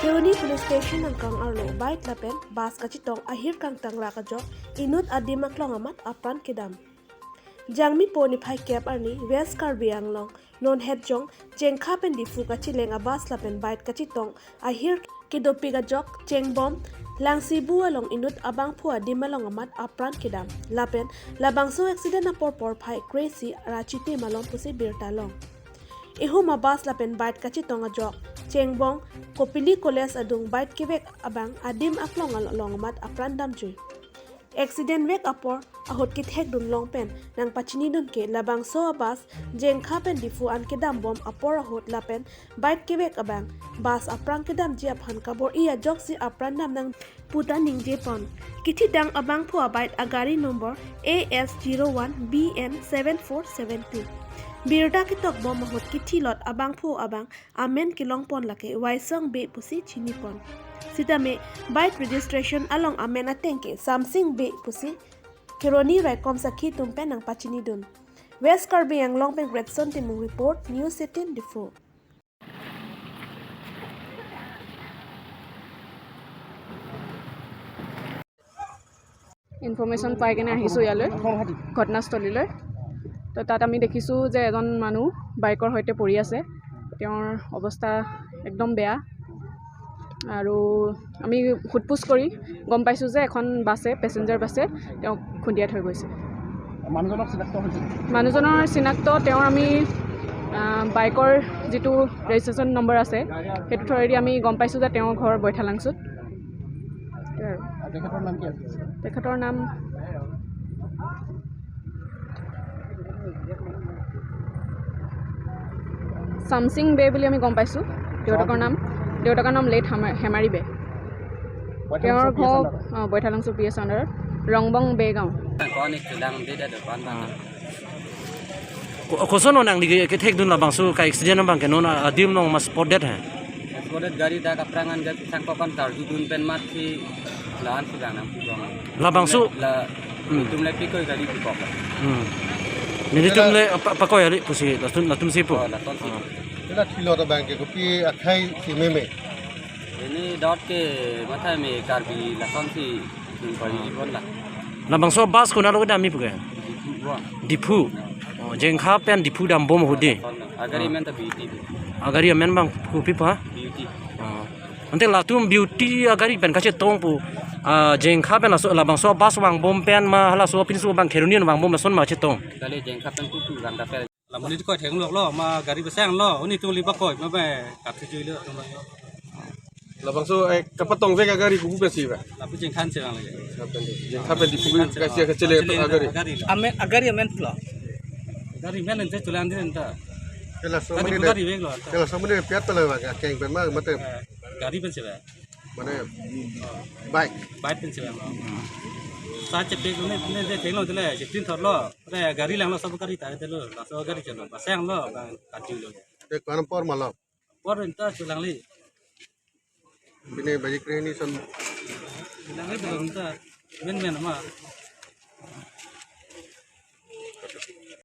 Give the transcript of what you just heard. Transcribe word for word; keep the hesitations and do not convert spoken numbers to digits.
Kheroni Police Station angkang arlo bike lapen bus kachetong ahir kangtang rak ajok inut adim aklong amat apran kedam. Jangmi po niphai kep arni West Karbi Anglong non Hetjong Jengkha pen Diphu kacheleng abus lapen bike kachetong ahir kedopik ajok chengbom Langsibu along inut abangphu adim along amat apran kedam. Lapen labangso accident apor porphai kre-isi ra chiti malom pusi birta long. Ihum abus lapen bike kachetong ajok chengbom Kopili College adung bike kevek abang adim aklong along amat apran damjui. Accident vek apor ahut kethekdun long pen nangpachinidun ke labangso abus Jengkha pen Diphu an kedambom apor ahut lapen bike kevek abang bus apran kedamji aphan kabor-i ajoksi apran dam nang puta ningje pon. Kethidang abangphu abike agari number A S zero one B N seven four seven two. Birta ketokbom ahut kethilot abangphu abang amen kelong pon lake Waisong Bey pusi chini pon. Sitame bike registration along amen ateng ke Samsing Bey pusi Kheroni raikom sakhi atum pen nangpachinidun. West Karbi Anglong pen Gretson Timung report, News eighteen Diphu. Information পাই কেনে আহিছোঁ ইয়ালৈ, ঘটনাস্থলীলৈ। তো তাত আমি দেখিছোঁ যে এজন মানুহ বাইকৰ সৈতে পৰি আছে। তেওঁৰ অৱস্থা একদম বেয়া। আৰু আমি সোধ পোছ কৰি গম পাইছোঁ যে এখন বাছে, পেছেঞ্জাৰ বাছে তেওঁক খুন্দিয়াই থৈ গৈছে। মানুহজনক চিনাক্ত হৈছে? মানুহজনৰ চিনাক্ত তেওঁৰ আমি, আহ, বাইকৰ যিটো ৰেজিষ্ট্ৰেশ্যন নম্বৰ আছে, সেইটো থ্ৰুৱেদি আমি গম পাইছোঁ যে তেওঁৰ ঘৰ বৈঠালাংচুত। আৰু তেখেতৰ নাম কি আছিল? তেখেতৰ নাম চামচিং বে বুলি আমি গম পাইছোঁ। দেউতাকৰ নাম, দেউতাকৰ নাম লেট হেমা-, হেমাৰী বে। তেওঁৰ ঘৰ, অ, বৈঠালাংচু পি এছ আণ্ডাৰত, ৰংবং বে গাঁও। Ko-, koson onang di ke, kethekdun labangso ka accident abang ke non, ah, adim along ma spot dead he. Spot dead gari dak aprangan gari sangkok kan karjudun pen mat si lahan si ranam si bang. Labangso? La, hmm, tum le pikoi gari pikok. Hmm. Nelitum le apa, apa ko ya li pusi latum, latum si po. Oh, latum si. Kela thilo ta bang ke kopi akhai si meme. Ini dot ke matha me Karbi lason si tum koi bon la. Labangso bus konat lo kedam mi puke? Diphu bon. Diphu. Oh, Jengkha pen Diphu dambom ahut di. Agari amen ta Beauty. Agari amen bang kopi pa? Beauty. Oh. Ante latum Beauty agari pen kachetong pu, ah, Jengkha pen laso labangso bus vangbom pen ma halaso pinso bang Kheroni vangbom lason ma chetong. Kali Jengkha pen kuku rang dapel. Lamuni koi theng lok lo, ma gari beseng lo, uni tung liba koi, ma be kap si jui lo, tung lo. Labangso, eh, kapatong vek agari kuku pensi ba? Lapu Jengkhan si bang lagi. Jengkha pen Diphu kasi kacheleng agari. Agari lo. Amen, agari amen pulo. Agari amen ente chulan din ente. Kela somoni gari vek lo. Kela somoni piat pala ba, keng pen ma, mate. Eh, gari pensi ba? Mane, bike. Bike pensi ba? Sa chepe lo ne, ne, ne theng lo tele, chetin thor lo. Ore gari lang lo, sab gari ta tele lo, laso gari chalo, bus ang lo, bang kaju lo. Te kono por ma lo? Por enta chulang li. Bine baji kreni son. Chulang li belum ta. Men men ma.